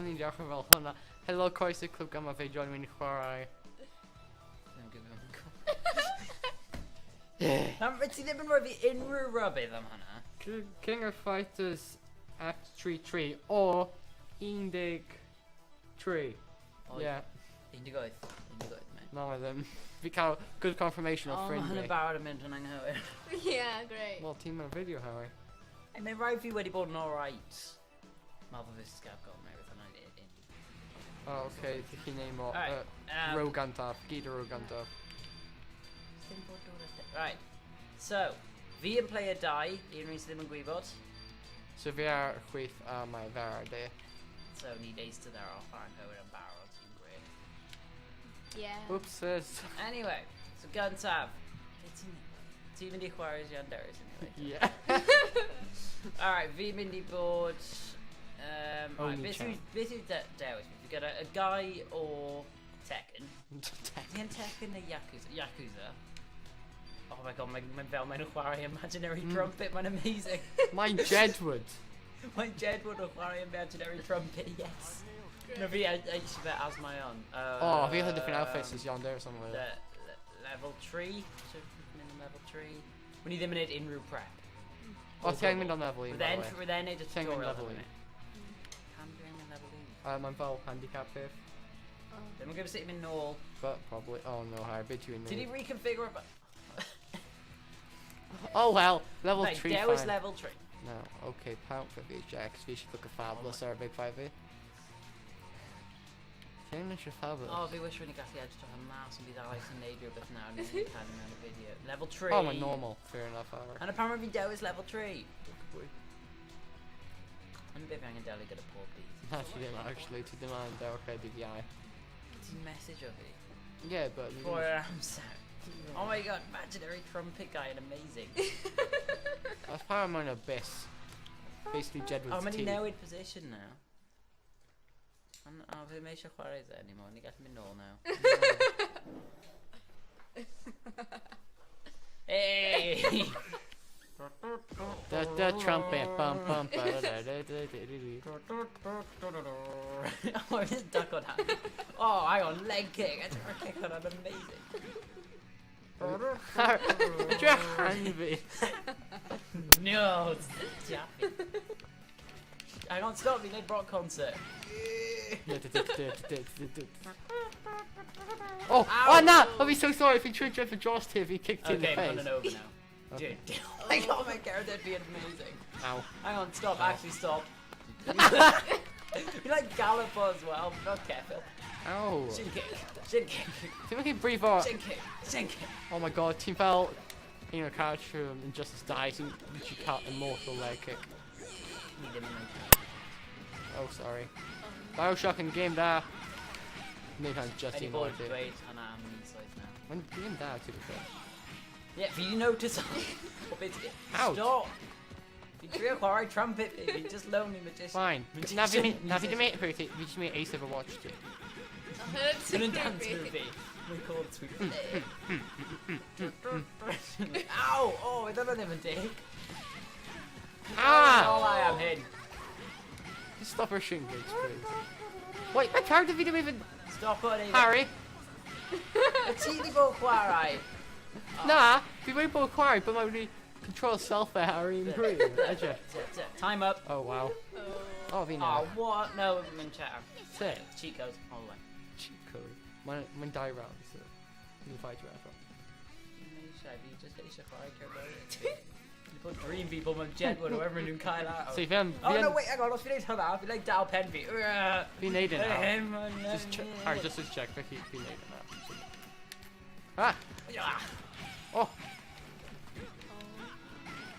ni'n dechrau fel hwnna? Helo, croeso Clwb Gama fe, John, wy'n chwarae. Ddim yn gwybod. Na, ti ddim yn rhoi fi unrhyw rybudd am hwnna. King of Fighters F33 o 13. Oed. Yeah. 18. 18, mate. Na, mae ddim. Fi cael good confirmation o Oh, mae ffrind hwnna'n fi. barod yn mynd yn anghywir. Yeah, great. Wel, ti'n mewn fideo, Harry. Hey, mae rhaid fi wedi bod yn alright. Marvel vs Capcom, mae beth hwnna'n un. Oh, okay, ti'n chi'n neud mo. Alright, Row gyntaf, gyd o row gyntaf. Dim bod dod ar- Right. So, fi yn player 2, i unrhyw un sydd ddim yn gwybod. So fi ar chwith a mae fe ar de. So, ni eistedd ar ochr anghywir yn barod, sy'n great. Yeah. Whoopses. Anyway, so gyntaf. Be ti'n Ti'n mynd i chwarae Jean Dewis anyway? Yeah. Alright, fi'n mynd i bod... Right, Only beth yw, chan. beth yw dewis fi? Fi gyda y guy o Tekken. Ydy e'n Tekken neu Yakuza? Yakuza. Oh my god, mae'n mae fel mae'n chwarae imaginary trumpet, mae'n amazing. Mae'n Jedward. Mae Jedward yn chwarae imaginary trumpet, yes. No, fi eisiau fe as my own. Oh, fi had different outfits as John Dewis on the The, level 3. So, mynd yn level 3. Wyn i ddim yn neud unrhyw prep. O, ti angen mynd am level 1, by the way. Fydd e'n neud y Ti angen tutorial. level hefyd. un. Pam dwi angen level 1? Mae'n fel handicap peth, Oh. Ddim yn gwybod sut i mynd nôl. but probably... Oh no, Harry, beth ti'n Ti di neud? reconfigure... Oh well, level Right, 3 dewis fine. level 3. No, okay, pound for VHX, fi eisiau look a fabulous ar y big 5 fi. Ti angen eisiau fabulous? O, fi wish rwy'n i gallu edrych am mas yn bydd Alex yn neud rhywbeth nawr ni'n cael mewn y fideo. Level 3. Oh, mae'n normal. Fair enough, Harry. And apparently fi dewis level 3. Good boy. Yn beth fi angen delio gyda pob dydd. Na, ti ddim actually, ti ddim angen dewis credu iau. Ti'n message o fi? Yeah, but... For amser. Oh my god, imaginary trumpet guy yn amazing. That's Paramount Abyss. Basically Jedward's Oh, mae'n i tea. newid position now. Ond, o, fi ddim eisiau chwarae dde anymore, ni gallu mynd nôl now. Hey! The trumpet, bum bum ba da da da da da da. Oh, I'm just duck on hand. Oh, hang on, leg kick. I took a kick on, I'm amazing. Edrych hand fi. No, it's Jaffy. Hang on, stop, fi'n neud rock concert. Da, da, da, da, da, da, da. Oh, oh na! I'll be so sorry if he tried for Josh ti if he kicked you in the Okay, I'm face. running over now. Okay. Dude, oh my god, my character would be amazing. Ow. Hang on, stop, actually stop. You like gallop as well, not careful. Ow. Shin kick, shin kick, Ti'n mynd brifo... shin kick, shin kick. Oh my god, ti'n fel un o'r character from Injustice Die sy'n literally cael immortal leg kick. Ni ddim yn neud. Oh, sorry. Bioshock yn game da. Nid hwn just Wedi un bod oed i. dweud hwnna am misoedd nawr. Mae'n game da, ti'n gwybod. Yeah, fi di notice o beth. Ouch. Stop! Fi'n trio chwarae trumpet fi, fi'n just lonely magician. Fine. Na fi na fi ddim ei fi jyst mynd ace of a watch ti. Dwi'n yn dance movie. Mae'n called Sweet. Ow! Oh, mae dyna ddim yn dig. Ah! All I am hyn. Just stop her shin kicks, please. Wait, my character fi ddim even... Stop o'n ei. Harry! Y ti di bod chwarae. Na! Fi wedi bod chwarae, but mae wedi control self e Harry yn pryd. Edrych. Time up. Oh, wow. Oh, fi Oh, na. what? No, mae'n chat. Sit. Cheat codes all the way. Cheat code. Mae'n mae dau round, so... Ni'n fight eto. Eisiau, fi just eisiau chwarae cerddoriaeth. Fi bod dream fi bod mewn Jedward o everyone nhw'n cael out. So fi yn... Oh Fi no, yn... wait, hang on, os fi'n neud hwnna, fi'n like dal pen fi. Fi'n neud e nawr. Just Just check... Harry, just to check, fi fi'n neud e nawr. Ah! Oh!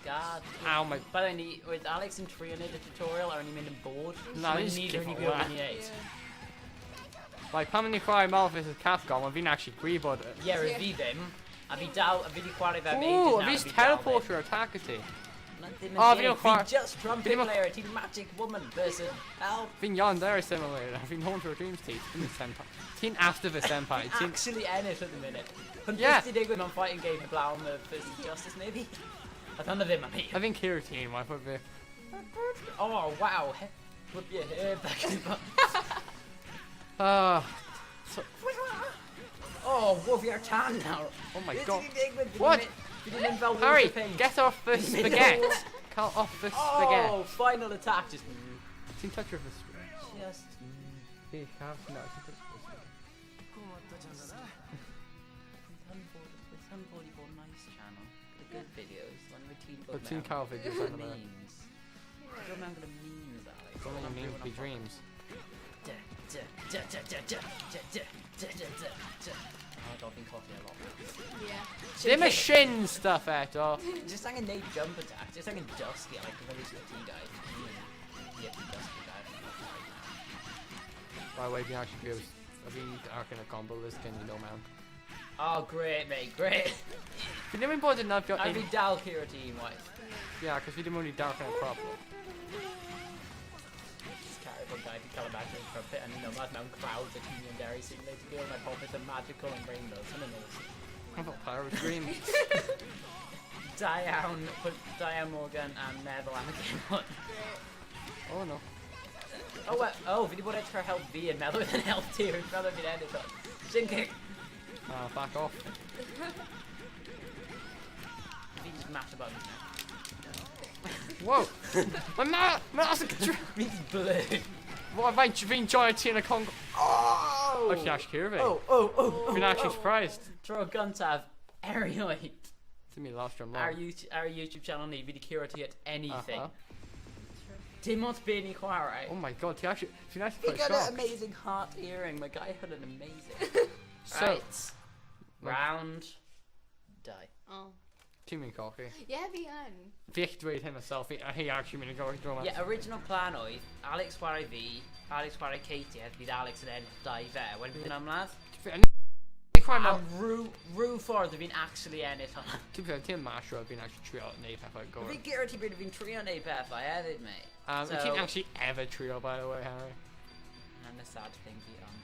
God. Ow, my... By the way, ni, oedd Alex yn trio neud y tutorial a o'n i'n mynd yn bored. Na, So just ni give ni up gwybod that. beth ni'n neud. Like, pan ni'n chwarae Marvel vs Capcom, ond fi'n actually gwybod... Ie, yeah, fi ddim. A fi dal, a fi di chwarae fe am ages Ooh, nawr. a fi'n teleporter attack ti. Na, ddim yn O, fi dig. ddim yn chwarae- Fi just trumpet fi ddim yn- player, ti'n magic woman person. Help. Fi'n Yandere Simulator, fi'n Haunter of Dreams ti. Ti'n senpai. Ti'n after the senpai. Ti'n... Actually ennill at the minute. Hwn Yeah. beth di digwydd mewn fighting game heblaw am y versus Justice maybe? A hwnna ddim am hi. A fi'n curo tîm, mae'n put fi. Oh, wow. Whip your hair back in the Ah, so, Oh, wolf your tan nawr. oh my Beth god. sy'n digwydd? Fi 'di What? Fi 'di mynd fel Harry, water paint. get off the Fi'n mynd spaghetti. nôl. Cut off the spaghetti. Oh, final attack. Just... Ti'n touch of the spaghetti. Just... Fi have, no, ti'n touch of the spaghetti. God, With hwn fod i bod nice channel. Gyda good videos. Ond mae ti'n dod But ti'n cael videos arno fe. Memes. Ti'n dod mewn gyda memes, Alex. Don't let your memes be dreams. Da, da, da, da, da, da, da, da, da, da, da, da. Oh my god, fi'n colli a lot. Yeah. Ddim y shin stuff eto. Just angen neud jump attack, just angen dysgu, like, fel eisiau ti guy. Yeah, fi dysgu guy. By the way, fi'n actually byw. Fi'n arc yn y combo list gen i no man. Oh, great, mate, great. Fi ddim yn bod yn nafio A un... fi dal curo ti unwaith. Yeah, cos fi ddim wedi dark yn y problem. Just carry on guy, fi'n cael y magic trumpet, and you know, mewn crowds a Tîm Derry Simulator Girl, mae popeth yn magical and rainbows, hynny'n awesome. I've got power of dream. Da iawn, put da iawn Morgan and meddwl am y gêm hwn. Great. Oh no. Oh, well, oh, fi wedi bod edrych ar help fi yn meddwl yn help ti, fi'n meddwl fi'n ennill hwn. Shin kick! Ah, back off. Fi'n just mash y buttons now. Whoa! My ma... My ass yn Fi'n just blue. What, faint fi'n joio ti yn y Congo... Oh! Oh, ti'n actually curo fi. Oh, oh, oh, oh. Fi'n actually surprised. Tro gyntaf erioed Ti'n mynd last am ar long. YouTube, ar YouTube channel ni, fi wedi curo ti at anything. Uh-huh. Dim ots be ni chwarae. Oh my god, ti actually... Ti'n actually Fi quite got an shocked. amazing heart earring. My guy had an amazing. So, right. Round. Die. Oh. ti'n mynd cochi. Yeah, fi yn. Fi eich dweud hyn myself, fi, he actually mynd i go drwy Yeah, original plan oedd, Alex chwarae fi, Alex chwarae Katie, a bydd Alex yn ennill dau fe. Wedyn bydd yn ymladd. Fi chwarae A mewn... rhyw, rhyw ffordd fi'n actually ennill hwnna. Ti'n fi, ti'n masher fi'n actually trio neud pethau gorau. Fi'n gyda ti bryd fi'n trio neud pethau hefyd, mate. So, ti'n actually ever trio, by the way, Harry. And the sad thing fi am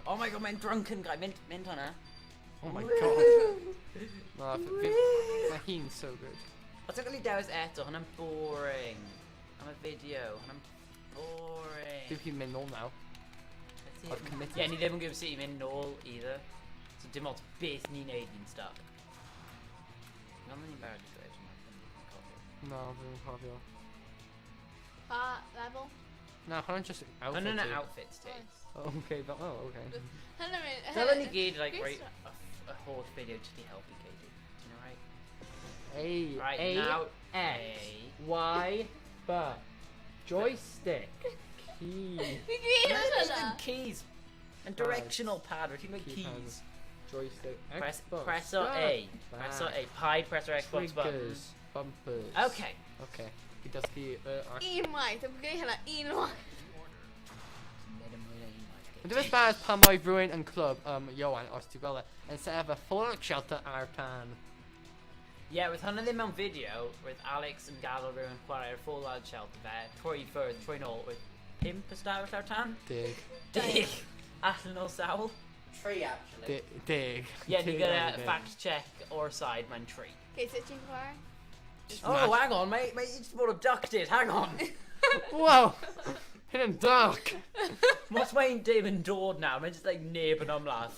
Oh my god, mae'n drunken guy. Mynd, mynd hwnna. Oh my god. Na, fi, mae hi'n so good. Os ti'n cael ei dewis eto, hwnna'n boring. Am y fideo, hwnna'n boring. Dwi'n hi'n mynd nôl nawr. I've committed. Ie, ni ddim yn gwybod sut i mynd nôl either. So dim ots beth ni'n neud, ni'n stuck. Ond ni'n barod i dweud hwnna, ddim yn cofio. No, fi'n cofio. Pa level? Na, hwnna'n just outfit Hwnna'n ti. outfit ti. Nice. Oh, okay, but, oh, okay. Hynny'n mynd... Dylen ni gyd, like, Fi'n rate a holl video just i helpu Katie. Do you know, right? A, Right, A, now, X, A. Y, B. Joystick. Key. Fi gyd yn Even hwnna. keys. And directional pad, rwy'n ti'n Keypad. keys. Joystick. Press, Xbox. press o A. Press o A. Paid press o Xbox button. Triggers. Bumpers. Okay. Okay. Fi dysgu... Unwaith, dwi'n gwneud hynna unwaith. Mae'n dweud bad pan mae rhywun yn clwb, Johan, os ti'n gweld e, yn set up a fallout shelter ar tan. Yeah, with hwnna ddim mewn fideo, with Alex yn gadael rhywun chwarae'r Fallout Shelter fe, troi i ffwrdd, troi nôl, with pump ystafell ar tan? Dig. Dig! Allan o sawl? Tri, actually. Dig. Yeah, ni Dig gyda ar y dig. fact check o'r side, mae'n tri. Okay, sut ti'n chwarae? Oh, hang on, mate, mate, you just bod abducted, hang on! Whoa! Hyn yn dark! What's mae'n dim yn dod nawr? Mae'n just like neb yn ymladd.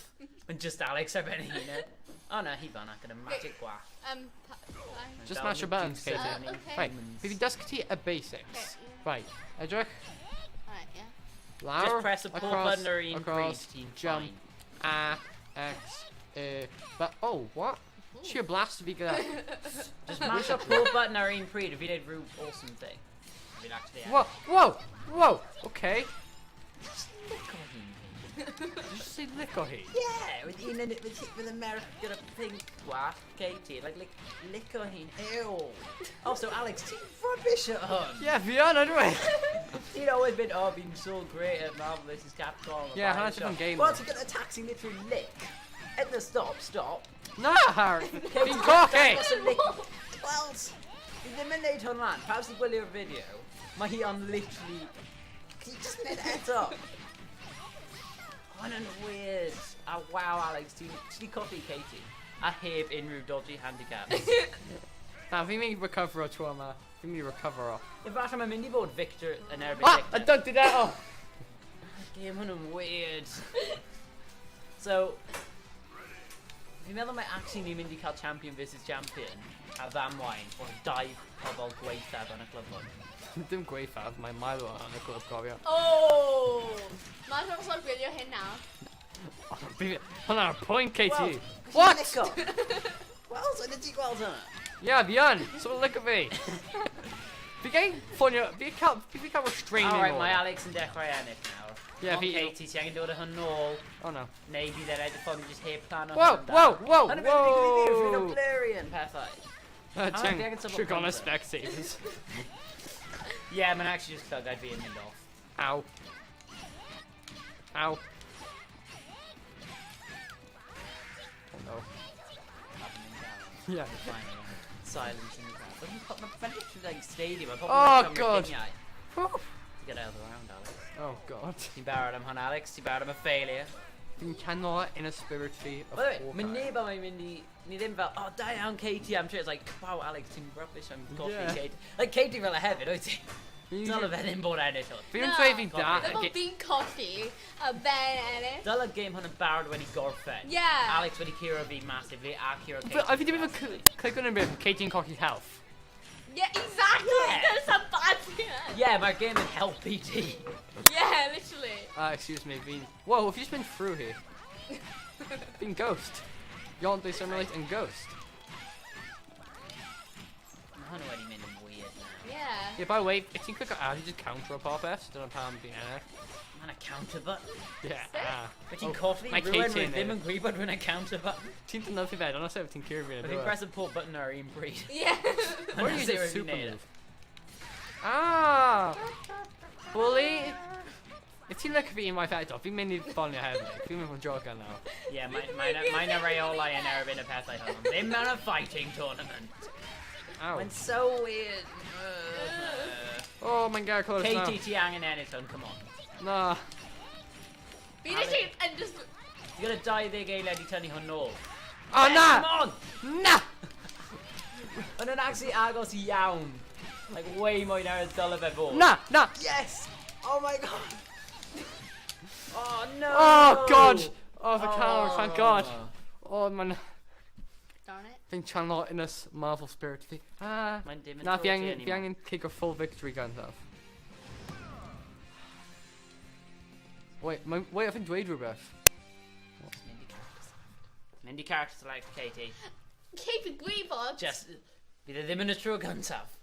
Mae'n just Alex ar ben ei hun. Oh no, hi fan'na gyda magic gwallt. Just mash your buttons, Katie. Okay. Right, fi fi dysgu ti y basics. Okay. Right, edrych, Right, yeah. lawr, Just press y pob across, button ar un across, pryd, ti'n jump, fine. A, X, E, but, oh, what? Sheer blast fi gyda. Just mash up pob button ar un pryd, a fi'n neud rhyw awesome thing. Fi'n actually... Whoa, whoa, whoa, okay. Just lick o hi'n. Did you just say lick o hi? Yeah, with un yn, with America gyda pink gwallt, Katie, like, lick, lick o hi'n, ew. Also, Alex, ti'n rubbish at hwn. Yeah, fi yn, ydw i? Ti'n always been, oh, being so great at Marvel vs Capcom. a Yeah, hwnna'n Bioshock. different game. Well, ti'n gyda taxi literally lick. At the stop, stop. Na, Harry! Fi'n cochi! Dangos y lick. Wel, fi ddim yn neud hwn lan. Pawb sy'n gwylio'r fideo, mae hi on literally... Ti just neud eto. Hwn yn weird. A wow, Alex, ti'n ti 'di colli Katie. A heb unrhyw dodgy handicaps. Na, fi'n mynd i recover o tro yma. Fi'n mynd i recover o. Efallai mae'n mynd i fod Victor yn erbyn Ah! Victor. A dug it eto! Game hwn yn weird. So, fi'n meddwl mae actually ni'n mynd i cael champion versus champion a ddamwain o'r dau pobl gweithaf yn y clwb hwn. Dim gweithaf, mae Milo yn y clwb cofio. Oh! Mae'n rhaid o'r gwylio hyn nawr. Hwnna'r pwynt, Katie! What? Wel, so ti gweld hwnna? Yeah, fi yn! So look at me! Fi gael ffonio, fi cael, fi cael restraining Alright, order. mae Alex yn dechrau ennill nawr. Yeah, Come on, fi- Katie, ti angen dod â hwn nôl. Oh no. Neu bydd e'n edrych ffordd just heb plan o Whoa, hwn. whoa, whoa, Hwnna'n mynd i fi, whoa! blurry yn pethau. Ti'n fi angen sylw Trigger on a pump. Specsavers. Yeah, mae'n actually just llygad fi yn mynd off. Ow. Ow. Oh no. Yeah. Silence in the crowd. Mae'n literally like stadium. Mae pobl Oh, yn cymryd God. lluniau. Whew. Ti gyda other round, Alex. Oh god. Ti'n barod am hwn, Alex? Ti'n barod am y failure? Fi'n canol in a spirit fi of By the way, mae Hawkeye. neb am ei mynd i... Ni ddim fel, oh, da iawn Katie am trio. It's like, wow, Alex, ti'n rubbish am golli Yeah. Katie. Like, Katie fel y hefyd, wyt ti? Fi'n Dyle fe ddim bod ennill hwn. Fi'n Na. dweud fi'n da. Dyma bod fi'n colli a Ben ennill. Dyle game hwn yn barod wedi gorffen. Yeah. Alex wedi curo fi massively a curo Katie. A fi ddim even click on bit Katie'n colli health. Yeah, exactly! Yeah. That's how bad fi yn. Yeah, mae'r game yn helpu ti. Yeah, literally. Excuse me, fi'n... Whoa, have you just been through here? Fi'n ghost. Yonde Simulate and ghost. Mae hwn wedi mynd yn weird now. Yeah. Yeah, by the way, if ti'n click on A, you just counter o popeth, so dyna pam fi'n ennill. Mae'n a counter button. Yeah, Sick. ah. Wyt ti'n Oh, colli mae rhywun Katie rwy yn ddim neud. yn gwybod rwy'n a counter button? Ti'n defnyddio fe, ond os yw ti'n curo fi yn Fi'n y press y pob button ar un bryd. Yeah. Or Hwnna you sydd just wedi super neud e. move. Ah! Bully! If ti'n look fi unwaith eto, fi'n mynd i ffonio hefyd. Fi'n mynd fo'n joker nawr. Yeah, mae mae na reolau yn erbyn y pethau hwn. Ddim mewn a fighting tournament. Ow. Mae'n so weird. Oh, mae'n gael close now. Katie, ti angen ennill hwn, come on. Na. Fi literally yn just... Ti gyda 20 eiliad i tynnu hwn nôl. Oh, na! Come on! Na! Mae'n yn actually agos iawn. Like, way mwy na'r dyle fe fod. Na! Na! Yes! Oh my god! Oh no! Oh, God! Oh, the camera, thank God. Oh, mae'n... Darn it. Fi'n channel in this Marvel spirit fi. Ah. Mae'n dim yn Na, fi dod angen, i fi angen kick a full victory gyntaf. Wait, mae, wait, fi'n dweud rhywbeth. Mynd i character select. Mynd i character select, Katie. Keep yn gwybod. Just, bydd e ddim yn y tro gyntaf.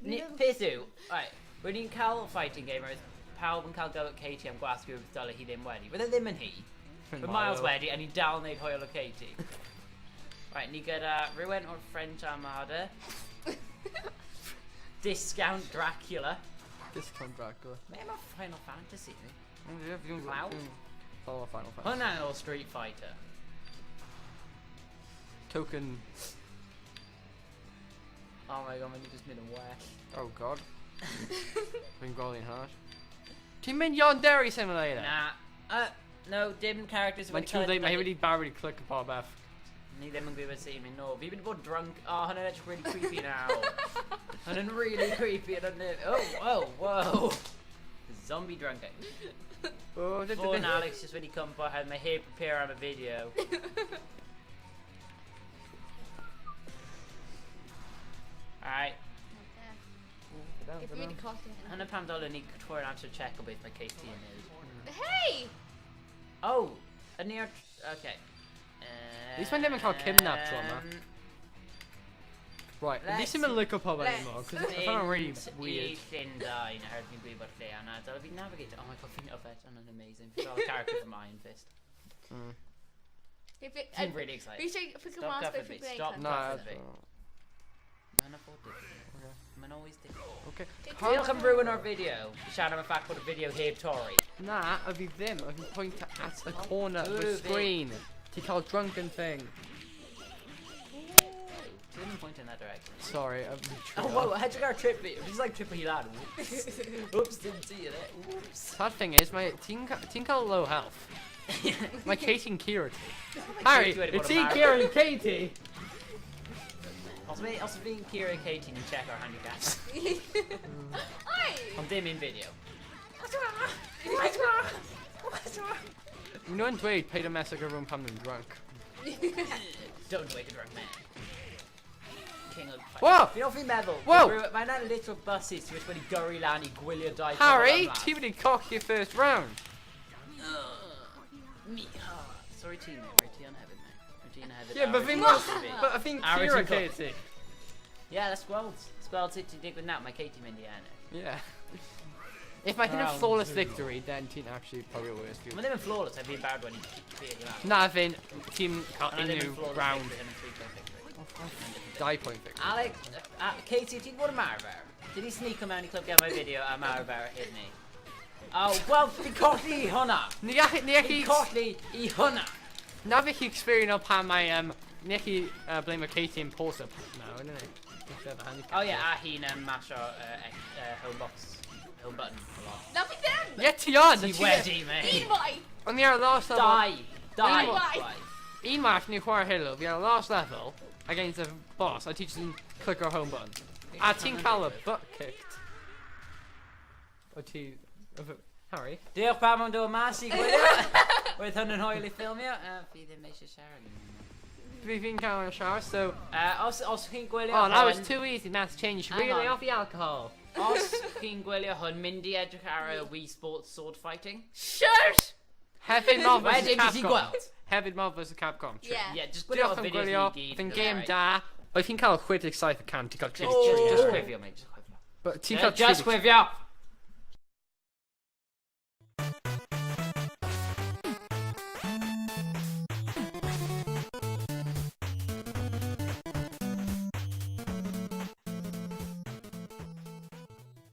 Ni, peth yw, right, when ni'n cael fighting game, roedd pawb yn cael go at Katie am gwasgu rhywbeth dyle hi ddim wedi. Roedd e ddim yn hi. But Miles wedi, a ni'n dal wneud hwyl o Katie. Right, ni gyda rhywun o'r French Armada. Discount Dracula. Discount Dracula. Mae yma Final Fantasy. Ie, fi'n Cloud? fi'n Follow Final Fantasy. Hwnna'n o'r Street Fighter. Token. Oh my god, mae'n just mynd yn well. Oh god. Fi'n gweld hi'n hard. Ti'n mynd Yandere Simulator? Na. No, dim characters Mae'n wedi too cael late, mae hi eu- wedi barod i click y popeth. Ni ddim yn gwybod sut i mynd nôl. Fi wedi bod drunk. Oh, hwnna'n edrych really creepy now. Hwnna'n really creepy. And I'm oh, whoa, whoa. Zombie drunk. Oh, Vaughan Alex just wedi cwmpo oherwydd mae heb prepare am y video. Alright, If fi wedi colli hyn. hwnna pam dylen ni trwy'r amser check o beth mae Katie yn neud. Hey! Oh, yn ni ar... Okay. At least mae'n ddim yn cael kidnap tro yma. Right, at least Let's- ddim yn licio pobl anymore, because I found it really Mynd weird. i Llundain, oherwydd fi'n gwybod lle yna. Dyle fi navigate. Oh my god, fi'n yfed. Hwnna'n amazing. Fi'n fel y character from Iron Fist. If it, Fi'n really Fi excited. eisiau ffigur Stop mas cover beth fi, fi'n gwneud. stop. Na, Cover fi. Mae'n afford difficult. Mae'n always difficult. okay. Diolch am rhywun o'r fideo. Siarad am y ffact bod y fideo heb torri. Na, a fi ddim. A fi'n point at the corner of the Move it. screen. Ti'n cael drunken thing. Ti ddim yn point in that direction. Sorry, a fi Oh, whoa, edrych ar trip fi. Just like trip hi lan. Oops, didn't see it. Oops. Sad thing is, mae ti'n ca ti'n cael low health. Mae Katie'n curo ti. Harry, Katie wedi bod ti'n yn curo'n Katie! Os fi'n curo Katie, ni'n check our handicaps. Oi! Ond dim un fideo. Maen nhw'n dweud paid â mess ag rhywun pan nhw'n drunk. Don't wake a drunk man. King of fight. Whoa! Fi'n hoffi meddwl. Whoa! Mae yna little buses sydd wedi gyrru lan i gwylio dau pobl Harry, ymladd. ti wedi colli'r first round. Me. Oh, sorry ti, mate. Rwy ti yn hefyd, mate. Rwy ti yn hefyd. Yeah, but fi'n but fi'n Harry, curo ti'n colli. Katie. Yeah, let's gweld. Let's gweld sut ti'n digwydd nawr. Mae Katie mynd i ennill. Yeah. If mae hyn yn Round flawless two. victory, then ti'n actually probably worse. Mae ddim yn flawless, a fi'n barod wedi curo hi lawr. Na, fi'n ti'n cael Ond ddim yn unrhyw flawless round. victory, ddim yn 3-point victory. 2 point victory. Alex, Katie, ti'n gwybod ymarfer? Did he sneak mewn i Clwb Gemau Fideo a ymarfer hyn ni? Oh, wel, fi'n colli i hwnna! Ni gallu, ni Fi'n gallu, colli i hwnna! na fi chi experience o pan mae, ni gallu blame Katie imposter now, isn't it? Oh yeah, a hi'n masho home box, home button a lot. Na fi ddim! Yeah, ti on! Ti wedi, mate! Un waith! O'n i ar y last level. Dau! Dau! Un waith. Un waith ni'n chwarae Halo, fi ar y last level, against the boss, a ti jyst yn click o'r home button. A ti'n cael y butt kicked. O ti... Harry? Diolch pawb am dod mas i gwylio. Roedd hwn yn hwyl i ffilmio. Fi ddim eisiau siarad. Fi fi'n cael y shower, so... Os chi'n gwylio Oh, that was hwn- too easy, maths change. Hang Really on. off the alcohol. Os chi'n gwylio hwn, mynd i edrych ar y Wii Sports Sword Fighting. Sure! Hefyd Marvel vs Wedyn, ti'n Capcom. gweld? Hefyd Marvel vs Capcom. True. Yeah. Yeah, just gwylio Diolch y am fideos ni gwylio. gyd. Oedd yn game da. Oedd hi'n cael 67 y cant, ti'n cael Just, 33. just chwifio, mate, just chwifio. But ti'n cael Just 33. chwifio!